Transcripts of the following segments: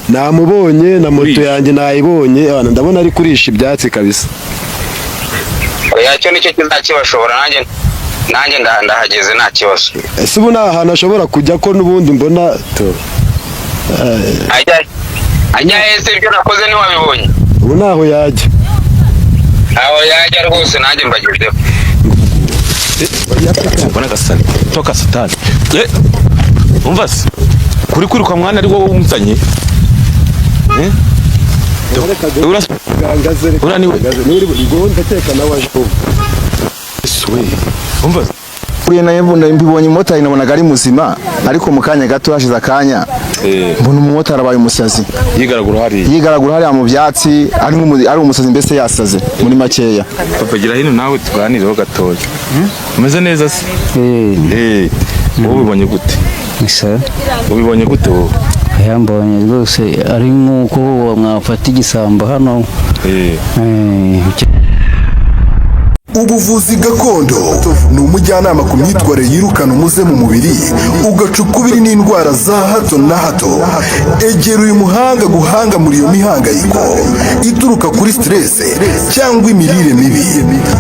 Namubonye na moto yanjye nayibonye. Abana, ndabona ari kurisha ibyatsi kabisa. Oya, cyo nicyo kizakibashobora. Nanjye ndahageze, nta kibazo. Ese ubu nta hantu ashobora kujya, ko n'ubundi mbona to? Ajya ese? Ibyo nakoze ntiwabibonye? Ubu ntaho yajya. Aho yajya rwose, nanjye mbagezeho. Mbona gasani toka satani. Umva se, kuri kwiruka mwana, ari wowe umuzanye? Uriya ni we. Niwe ndakeka nawe aje ubu. Yesu we, umva se. Buriya nayo mbibonye, umumotari nabonaga ari muzima, ariko mu kanya gato, hashize akanya, mbona umumotari abaye umusazi. Yigaragura hariya. Yigaragura hariya mu byatsi, ari umusazi mbese, yasaze muri makeya. Papa, gira hino nawe tuganireho gatoya. Umeze neza se? Wowe ubibonye gute? Isa. Ubibonye gute wowe? Yambonye rwose ari nk'uko mwafata igisambo hano. Ubuvuzi gakondo ni umujyanama ku myitwarire yirukana umuze mu mubiri, ugaca ukubiri n'indwara za hato na hato. Egera uyu muhanga guhanga muri iyo mihangayiko ituruka kuri stress cyangwa imirire mibi,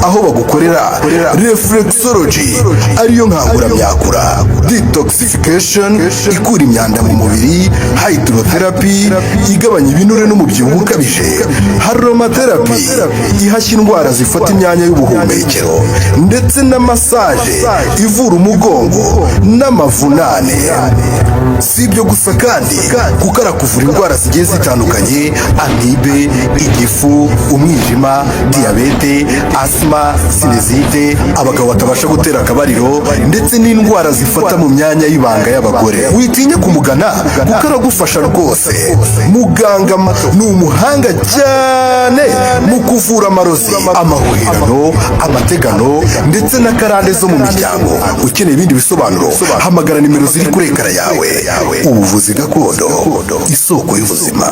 aho bagukorera reflexology, ariyo nkanguramyakura, detoxification ikura imyanda mu mubiri, hydrotherapy igabanya ibinure n'umubyibuho ukabije, aromatherapy ihashya indwara zifata imyanya y'ubuhumekero, ndetse na massage ivura umugongo n'amavunane. Si ibyo gusa kandi, kuko arakuvura indwara zigiye zitandukanye: amibe, igifu, umwijima, diyabete, asima, sinusite, abagabo batabasha gutera akabariro, ndetse n'indwara zifata mu myanya y'ibanga y'abagore. Witinya kumugana kuko aragufasha rwose. Muganga ni umuhanga cyane mu kuvura amarozi, amahuherano, amategano ndetse n'akarande zo mu miryango. Ukeneye ibindi bisobanuro, hamagara nimero ziri kuri ekara yawe. Ubuvuzi gakondo, isoko y'ubuzima.